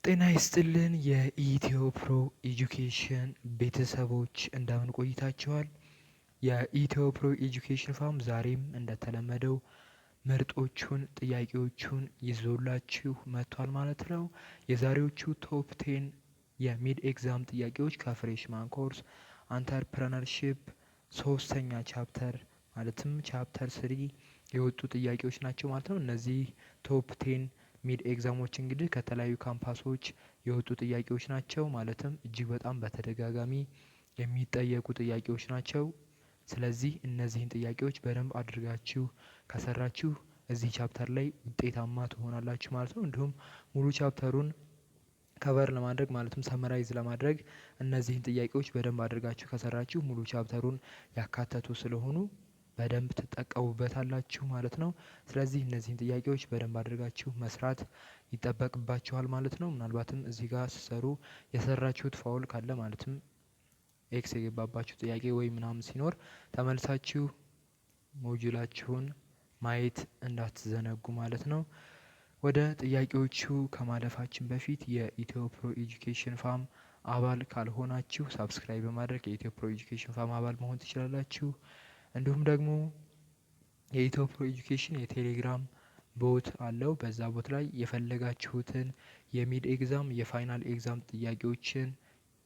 ጤና ይስጥልን የኢትዮ ፕሮ ኤጁኬሽን ቤተሰቦች፣ እንደምን ቆይታችኋል? የኢትዮ ፕሮ ኤጁኬሽን fam ዛሬም እንደተለመደው ምርጦቹን ጥያቄዎቹን ይዞላችሁ መጥቷል ማለት ነው። የዛሬዎቹ top 10 የ mid exam ጥያቄዎች ከ freshman course entrepreneurship ሶስተኛ chapter፣ ማለትም chapter 3 የወጡ ጥያቄዎች ናቸው ማለት ነው። እነዚህ top 10 mid exam ኦች እንግዲህ ከተለያዩ ካምፓሶች የወጡ ጥያቄዎች ናቸው። ማለትም እጅግ በጣም በተደጋጋሚ የሚጠየቁ ጥያቄዎች ናቸው። ስለዚህ እነዚህን ጥያቄዎች በደንብ አድርጋችሁ ከሰራችሁ እዚህ chapter ላይ ውጤታማ ትሆናላችሁ ማለት ነው። እንዲሁም ሙሉ chapter ኡን cover ለማድረግ፣ ማለትም summarize ለማድረግ፣ እነዚህን ጥያቄዎች በደንብ አድርጋችሁ ከሰራችሁ ሙሉ chapter ኡን ያካተቱ ስለሆኑ በደንብ ትጠቀሙበታላችሁ ማለት ነው። ስለዚህ እነዚህን ጥያቄዎች በደንብ አድርጋችሁ መስራት ይጠበቅባችኋል ማለት ነው። ምናልባትም እዚህ ጋር ስትሰሩ የሰራችሁት foul ካለ፣ ማለትም X የገባባችሁ ጥያቄ ወይ ምናምን ሲኖር፣ ተመልሳችሁ module ኣችሁን ማየት እንዳትዘነጉ ማለት ነው። ወደ ጥያቄዎቹ ከማለፋችን በፊት የኢትዮ ፕሮ ኤጁኬሽን fam አባል ካልሆናችሁ subscribe በማድረግ የኢትዮ ፕሮ ኤጁኬሽን fam አባል መሆን ትችላላችሁ። እንዲሁም ደግሞ የኢትዮ ፕሮ ኤጁኬሽን የቴሌግራም bot አለው። በዛ bot ላይ የፈለጋችሁትን የ mid exam፣ የ final exam ጥያቄዎችን፣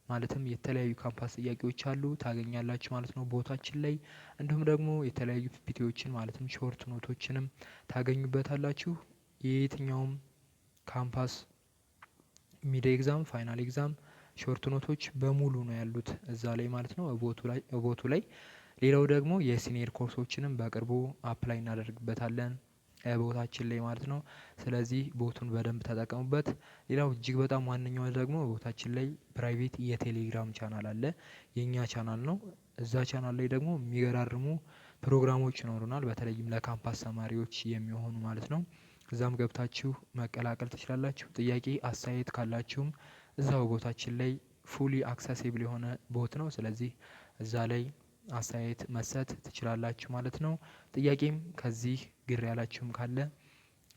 ማለትም የተለያዩ ካምፓስ ጥያቄዎች አሉ፣ ታገኛላችሁ ማለት ነው bot ኣችን ላይ። እንዲሁም ደግሞ የተለያዩ PPT ዎችን፣ ማለትም short note ኦችንም ታገኙበታላችሁ። የየትኛውም campus mid exam፣ final exam፣ short note ኦች በሙሉ ነው ያሉት እዛ ላይ ማለት ነው bot ኡ ላይ። ሌላው ደግሞ የ senior course ኦችንም በቅርቡ apply እናደርግበታለን bot ኣችን ላይ ማለት ነው። ስለዚህ bot ኡን በደንብ ተጠቀሙበት። ሌላው እጅግ በጣም ዋነኛው ደግሞ bot ኣችን ላይ private የቴሌግራም ቻናል አለ፣ የኛ ቻናል ነው። እዛ ቻናል ላይ ደግሞ የሚገራርሙ ፕሮግራሞች ይኖሩናል፣ በተለይም ለካምፓስ ተማሪዎች የሚሆኑ ማለት ነው። እዛም ገብታችሁ መቀላቀል ትችላላችሁ። ጥያቄ አስተያየት ካላችሁም እዛው bot ኣችን ላይ fully accessible የሆነ bot ነው። ስለዚህ እዛ ላይ አስተያየት መስጠት ትችላላችሁ ማለት ነው። ጥያቄም ከዚህ ግር ያላችሁም ካለ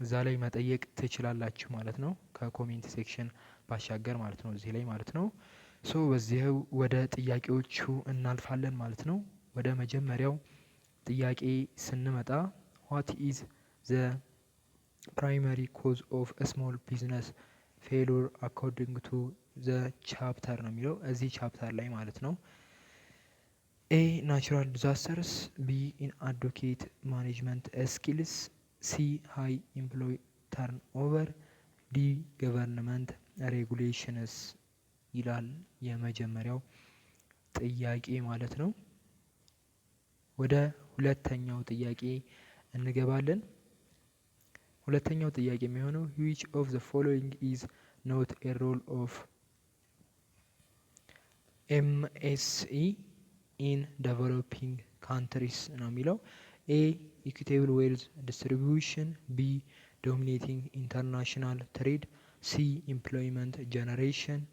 እዛ ላይ መጠየቅ ትችላላችሁ ማለት ነው። ከ comment section ባሻገር ማለት ነው፣ እዚህ ላይ ማለት ነው። So በዚህው ወደ ጥያቄዎቹ እናልፋለን ማለት ነው። ወደ መጀመሪያው ጥያቄ ስንመጣ "What is the primary cause of small business failure according to the chapter?" ነው የሚለው፣ እዚህ chapter ላይ ማለት ነው። A, natural disasters፣ B, inadequate management skills፣ C, high employee turnover፣ D, government regulations ይላል የመጀመሪያው ጥያቄ ማለት ነው። ወደ ሁለተኛው ጥያቄ እንገባለን። ሁለተኛው ጥያቄ የሚሆነው "Which of the following is not a role of MSE in developing countries?" ነው የሚለው። A, equitable wealth distribution፣ B, dominating international trade፣ C, employment generation፣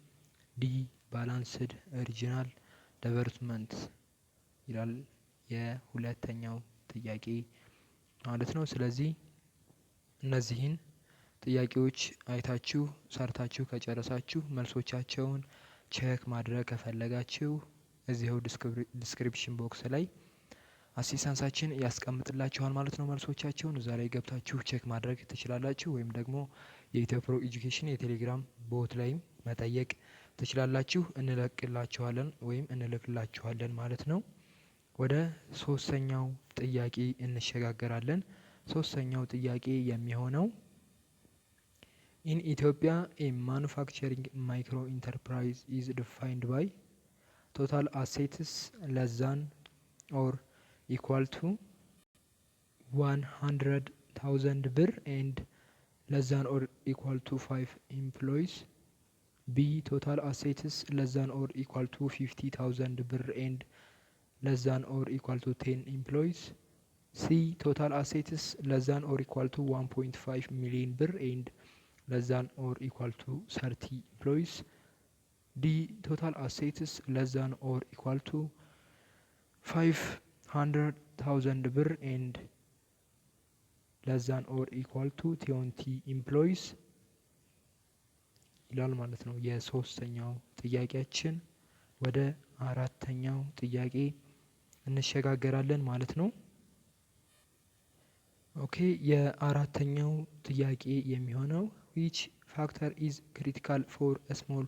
D, balanced regional development ይላል የሁለተኛው ጥያቄ ማለት ነው። ስለዚህ እነዚህን ጥያቄዎች አይታችሁ ሰርታችሁ ከጨረሳችሁ መልሶቻቸውን check ማድረግ ከፈለጋችሁ እዚሁ description box ላይ assistant ኣችን ያስቀምጥላችኋል ማለት ነው። መልሶቻቸውን እዛ ላይ ገብታችሁ check ማድረግ ትችላላችሁ። ወይም ደግሞ የኢትዮ ፕሮ ኤጁኬሽን የቴሌግራም bot ላይም መጠየቅ ትችላላችሁ። እንለቅላችኋለን ወይም እንልክላችኋለን ማለት ነው። ወደ ሶስተኛው ጥያቄ እንሸጋገራለን። ሶስተኛው ጥያቄ የሚሆነው "In Ethiopia, a manufacturing micro enterprise is defined by total assets less than or equal to 100,000 ብር and less than or equal to five employees፣ B, total assets less than or equal to 50,000 ብር and less than or equal to 10 employees፣ C, total assets less than or equal to 1.5 million ብር and less than or equal to 30 employees፣ D, total assets less than or equal to 500,000 ብር and less than or equal to 20 employees" ይላል ማለት ነው የሶስተኛው ጥያቄያችን። ወደ አራተኛው ጥያቄ እንሸጋገራለን ማለት ነው። Okay፣ የአራተኛው ጥያቄ የሚሆነው "Which factor is critical for small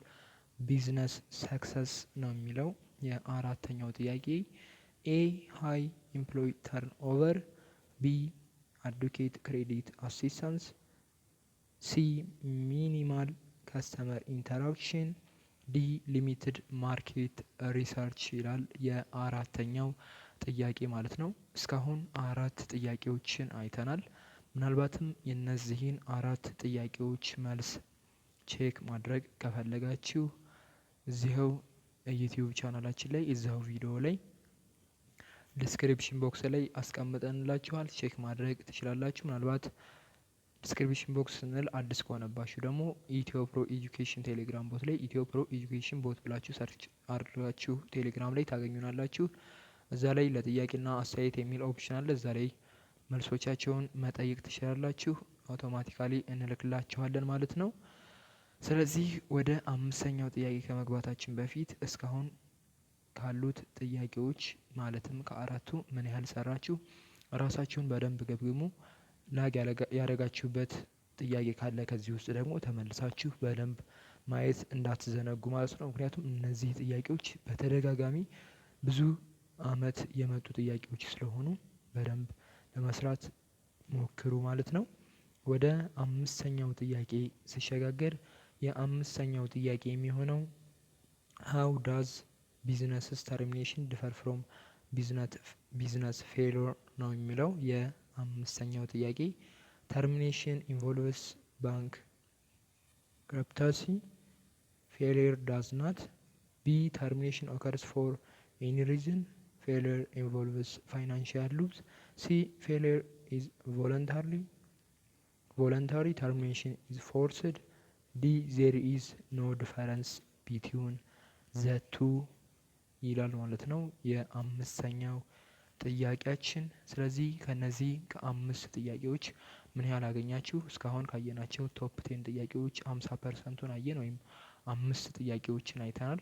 business success?" ነው የሚለው የአራተኛው ጥያቄ። A, high employee turnover፣ B, adequate credit assistance፣ C, minimal customer interaction፣ D, limited market research ይላል የአራተኛው ጥያቄ ማለት ነው። እስካሁን አራት ጥያቄዎችን አይተናል። ምናልባትም የነዚህን አራት ጥያቄዎች መልስ check ማድረግ ከፈለጋችሁ እዚኸው YouTube ቻናላችን ላይ እዚያው ቪዲዮ ላይ description box ላይ አስቀምጠንላችኋል፣ check ማድረግ ትችላላችሁ። ምናልባት description box ስንል አዲስ ከሆነባችሁ ደግሞ Ethio Pro Education Telegram bot ላይ Ethio Pro Education bot ብላችሁ search አድርጋችሁ ቴሌግራም ላይ ታገኙናላችሁ። እዛ ላይ ለጥያቄና አስተያየት የሚል option አለ። እዛ ላይ መልሶቻቸውን መጠየቅ ትችላላችሁ። Automatically እንልክላችኋለን ማለት ነው። ስለዚህ ወደ አምስተኛው ጥያቄ ከመግባታችን በፊት እስካሁን ካሉት ጥያቄዎች ማለትም ከአራቱ ምን ያህል ሰራችሁ? ራሳችሁን በደንብ ገምግሙ። Lag ያደረጋችሁበት ጥያቄ ካለ ከዚህ ውስጥ ደግሞ ተመልሳችሁ በደንብ ማየት እንዳትዘነጉ ማለት ነው። ምክንያቱም እነዚህ ጥያቄዎች በተደጋጋሚ ብዙ አመት የመጡ ጥያቄዎች ስለሆኑ በደንብ ለመስራት ሞክሩ ማለት ነው። ወደ አምስተኛው ጥያቄ ስሸጋገር የአምስተኛው ጥያቄ የሚሆነው "How does business termination differ from business failure?" ነው የሚለው የአምስተኛው ጥያቄ። Termination involves bankruptcy, failure does not. B, termination occurs for any reason, failure involves financial loss. C, failure is voluntary, termination is forced. D, there is no difference between the two ይላል ማለት ነው የአምስተኛው ጥያቄያችን። ስለዚህ ከነዚህ ከአምስት ጥያቄዎች ምን ያህል አገኛችሁ? እስካሁን ካየናቸው top 10 ጥያቄዎች 50%ቱን አየን ወይም አምስት ጥያቄዎችን አይተናል።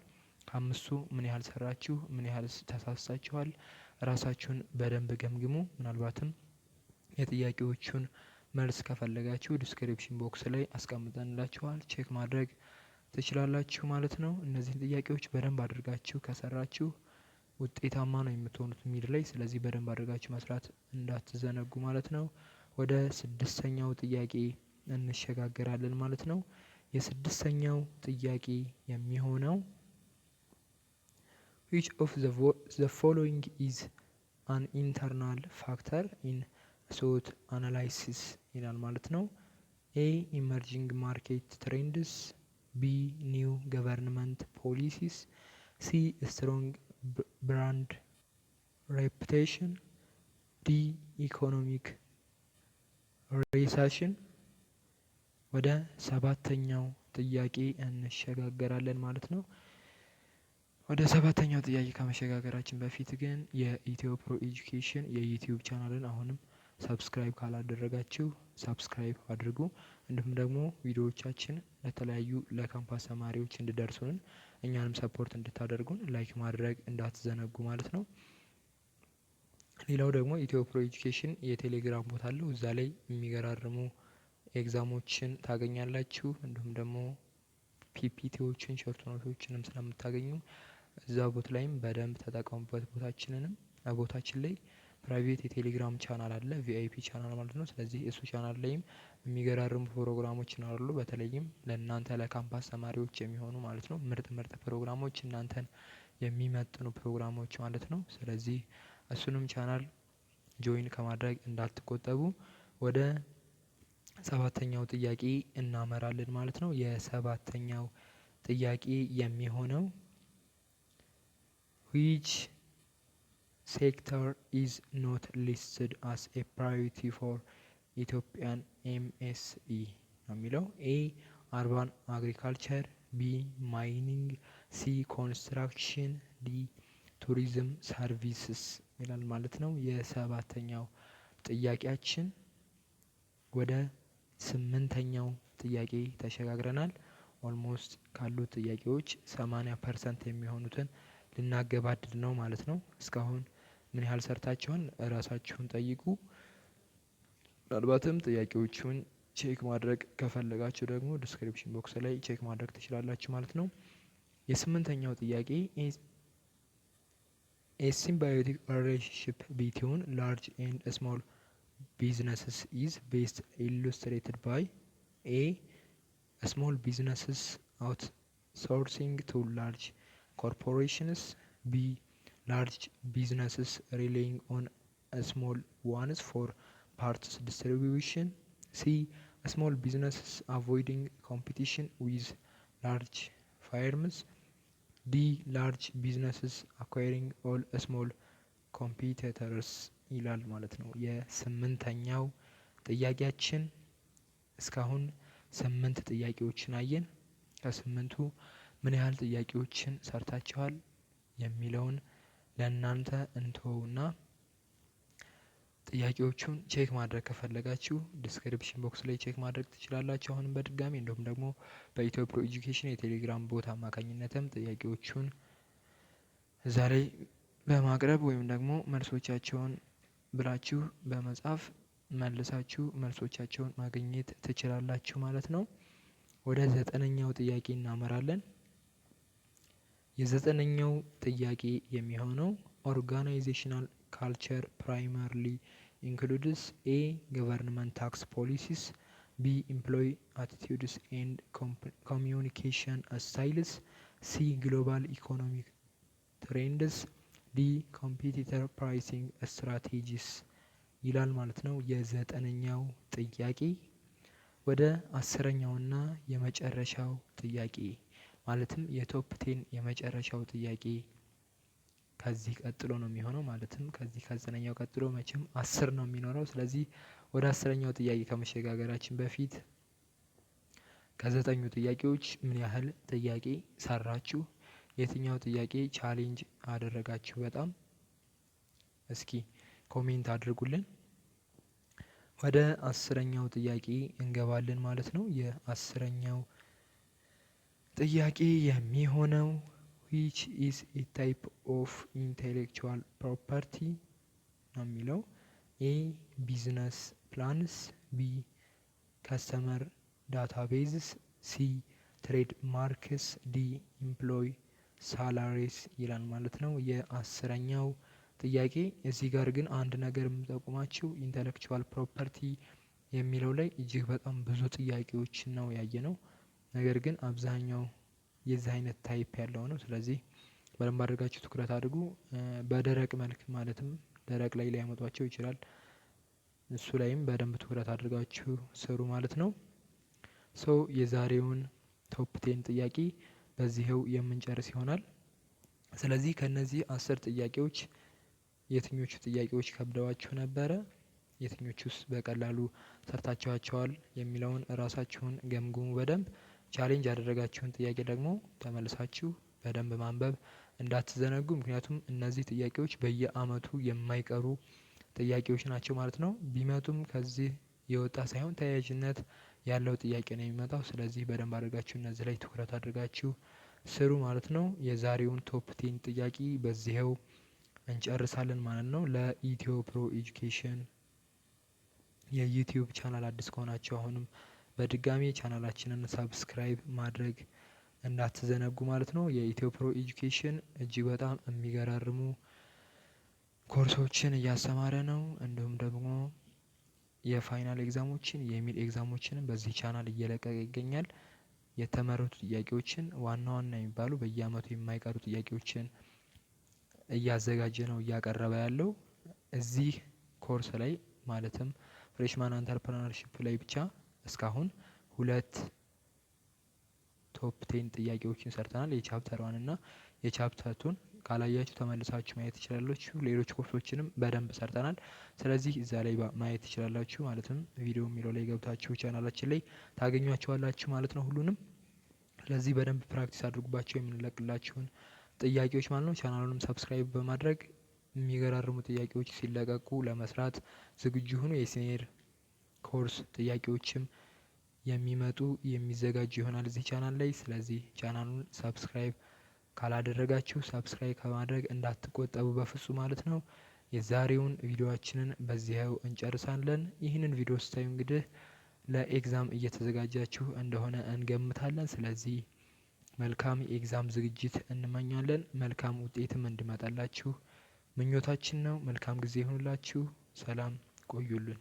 ከአምስቱ ምን ያህል ሰራችሁ? ምን ያህል ተሳስታችኋል? ራሳችሁን በደንብ ገምግሙ። ምናልባትም የጥያቄዎቹን መልስ ከፈለጋችሁ description box ላይ አስቀምጠንላችኋል፣ check ማድረግ ትችላላችሁ ማለት ነው። እነዚህን ጥያቄዎች በደንብ አድርጋችሁ ከሰራችሁ ውጤታማ ነው የምትሆኑት mid ላይ። ስለዚህ በደንብ አድርጋችሁ መስራት እንዳትዘነጉ ማለት ነው። ወደ ስድስተኛው ጥያቄ እንሸጋገራለን ማለት ነው። የስድስተኛው ጥያቄ የሚሆነው "Which of the following is an internal factor in SWOT analysis?" ይላል ማለት ነው። A, emerging market trends፣ B, new government policies፣ C, strong brand reputation፣ D, economic recession። ወደ ሰባተኛው ጥያቄ እንሸጋገራለን ማለት ነው። ወደ ሰባተኛው ጥያቄ ከመሸጋገራችን በፊት ግን የ Ethio Pro Education የ YouTube ቻናልን አሁንም subscribe ካላደረጋችሁ subscribe አድርጉ። እንዲሁም ደግሞ ቪዲዮዎቻችን ለተለያዩ ለካምፓስ ተማሪዎች እንዲደርሱልን እኛንም support እንድታደርጉን like ማድረግ እንዳትዘነጉ ማለት ነው። ሌላው ደግሞ Ethio Pro Education የ Telegram bot አለው። እዛ ላይ የሚገራርሙ exam ኦችን ታገኛላችሁ። እንዲሁም ደግሞ PPT ዎችን፣ short note ኦችንም ስለምታገኙ እዛ bot ላይም በደንብ ተጠቀሙበት። ቦታችንንም ቦታችን ላይ private የ Telegram channel አለ፣ VIP channel ማለት ነው። ስለዚህ እሱ ቻናል ላይም የሚገራርሙ ፕሮግራሞች ይኖራሉ። በተለይም ለእናንተ ለካምፓስ ተማሪዎች የሚሆኑ ማለት ነው። ምርጥ ምርጥ ፕሮግራሞች፣ እናንተን የሚመጥኑ ፕሮግራሞች ማለት ነው። ስለዚህ እሱንም channel join ከማድረግ እንዳትቆጠቡ። ወደ ሰባተኛው ጥያቄ እናመራለን ማለት ነው። የሰባተኛው ጥያቄ የሚሆነው "Which sector is not listed as a priority for Ethiopian MSE?" ነው የሚለው። A, urban agriculture፣ B, mining፣ C, construction፣ D, tourism services ይላል ማለት ነው የሰባተኛው ጥያቄያችን። ወደ ስምንተኛው ጥያቄ ተሸጋግረናል። Almost ካሉት ጥያቄዎች 80% የሚሆኑትን ልናገባድድ ነው ማለት ነው። እስካሁን ምን ያህል ሰርታችኋል? እራሳችሁን ጠይቁ። ምናልባትም ጥያቄዎቹን check ማድረግ ከፈለጋችሁ ደግሞ description box ላይ check ማድረግ ትችላላችሁ ማለት ነው። የስምንተኛው ጥያቄ፣ a symbiotic relationship between large and small businesses is best illustrated by: A, small businesses outsourcing to large corporations, B, large businesses relying on small ones for parts distribution, C, small businesses avoiding competition with large firms, D, large businesses acquiring all small competitors ይላል ማለት ነው። የስምንተኛው ጥያቄያችን፣ እስካሁን ስምንት ጥያቄዎችን አየን። ከስምንቱ ምን ያህል ጥያቄዎችን ሰርታችኋል የሚለውን ለእናንተ እንተወውና ጥያቄዎቹን check ማድረግ ከፈለጋችሁ description box ላይ check ማድረግ ትችላላችሁ። አሁንም በድጋሚ እንዲሁም ደግሞ በኢትዮ ፕሮ ኤጁኬሽን የቴሌግራም bot አማካኝነትም ጥያቄዎቹን እዛ ላይ በማቅረብ ወይም ደግሞ መልሶቻቸውን ብላችሁ በመጻፍ መልሳችሁ መልሶቻቸውን ማግኘት ትችላላችሁ ማለት ነው። ወደ ዘጠነኛው ጥያቄ እናመራለን። የዘጠነኛው ጥያቄ የሚሆነው፣ organizational culture primarily includes: A, government tax policies, B, employee attitudes and communication styles, C, global economic trends, D, competitor pricing strategies ይላል ማለት ነው። የዘጠነኛው ጥያቄ። ወደ አስረኛውና የመጨረሻው ጥያቄ፣ ማለትም የ top 10 የመጨረሻው ጥያቄ ከዚህ ቀጥሎ ነው የሚሆነው። ማለትም ከዚህ ከዘጠነኛው ቀጥሎ መቼም 10 ነው የሚኖረው። ስለዚህ ወደ 10ኛው ጥያቄ ከመሸጋገራችን በፊት ከዘጠኙ ጥያቄዎች ምን ያህል ጥያቄ ሰራችሁ? የትኛው ጥያቄ challenge አደረጋችሁ በጣም? እስኪ comment አድርጉልን። ወደ 10ኛው ጥያቄ እንገባለን ማለት ነው። የአስረኛው ጥያቄ የሚሆነው፣ which is a type of intellectual property ነው የሚለው። A, business plans, B, customer databases, C, trade marks, D, employee salaries ይላል ማለት ነው። የአስረኛው ጥያቄ። እዚህ ጋር ግን አንድ ነገር የምጠቁማችሁ intellectual property የሚለው ላይ እጅግ በጣም ብዙ ጥያቄዎችን ነው ያየነው። ነገር ግን አብዛኛው የዚህ አይነት type ያለው ነው። ስለዚህ በደንብ አድርጋችሁ ትኩረት አድርጉ። በደረቅ መልክ ማለትም ደረቅ ላይ ሊያመጧቸው ይችላል። እሱ ላይም በደንብ ትኩረት አድርጋችሁ ስሩ ማለት ነው። So የዛሬውን top 10 ጥያቄ በዚህው የምንጨርስ ይሆናል። ስለዚህ ከእነዚህ 10 ጥያቄዎች የትኞቹ ጥያቄዎች ከብደዋችሁ ነበረ? የትኞቹስ በቀላሉ ሰርታችኋቸዋል? የሚለውን ራሳችሁን ገምግሙ በደንብ። Challenge ያደረጋችሁን ጥያቄ ደግሞ ተመልሳችሁ በደንብ ማንበብ እንዳትዘነጉ። ምክንያቱም እነዚህ ጥያቄዎች በየአመቱ የማይቀሩ ጥያቄዎች ናቸው ማለት ነው። ቢመጡም ከዚህ የወጣ ሳይሆን ተያያዥነት ያለው ጥያቄ ነው የሚመጣው። ስለዚህ በደንብ አድርጋችሁ እነዚህ ላይ ትኩረት አድርጋችሁ ስሩ ማለት ነው። የዛሬውን top 10 ጥያቄ በዚህው እንጨርሳለን ማለት ነው። ለኢትዮ ፕሮ ኤጁኬሽን የዩቲዩብ ቻናል አዲስ ከሆናችሁ አሁንም በድጋሚ ቻናላችንን subscribe ማድረግ እንዳትዘነጉ ማለት ነው። የኢትዮ ፕሮ ኤጁኬሽን እጅግ በጣም የሚገራርሙ ኮርሶችን እያስተማረ ነው። እንዲሁም ደግሞ የ final exam ኦችን፣ የ mid exam ኦችንም በዚህ ቻናል እየለቀቀ ይገኛል። የተመረጡ ጥያቄዎችን፣ ዋና ዋና የሚባሉ በየአመቱ የማይቀሩ ጥያቄዎችን እያዘጋጀ ነው እያቀረበ ያለው። እዚህ ኮርስ ላይ ማለትም freshman entrepreneurship ላይ ብቻ እስካሁን ሁለት top 10 ጥያቄዎችን ሰርተናል። የ chapter one እና የ chapter two ን ካላያችሁ ተመልሳችሁ ማየት ትችላላችሁ። ሌሎች ኮርሶችንም በደንብ ሰርተናል። ስለዚህ እዛ ላይ ማየት ትችላላችሁ። ማለትም ቪዲዮ የሚለው ላይ ገብታችሁ ቻናላችን ላይ ታገኟቸዋላችሁ ማለት ነው ሁሉንም። ስለዚህ በደንብ practice አድርጉባቸው የምንለቅላችሁን ጥያቄዎች ማለት ነው። ቻናሉንም subscribe በማድረግ የሚገራርሙ ጥያቄዎች ሲለቀቁ ለመስራት ዝግጁ ሁኑ። የ senior course ጥያቄዎችም የሚመጡ የሚዘጋጅ ይሆናል እዚህ ቻናል ላይ። ስለዚህ ቻናሉን subscribe ካላደረጋችሁ subscribe ከማድረግ እንዳትቆጠቡ በፍጹም ማለት ነው። የዛሬውን ቪዲዮአችንን በዚያው እንጨርሳለን። ይህንን ቪዲዮ ስታዩ እንግዲህ ለ exam እየተዘጋጃችሁ እንደሆነ እንገምታለን። ስለዚህ መልካም የ exam ዝግጅት እንመኛለን። መልካም ውጤትም እንዲመጣላችሁ ምኞታችን ነው። መልካም ጊዜ ይሁንላችሁ። ሰላም ቆዩልን።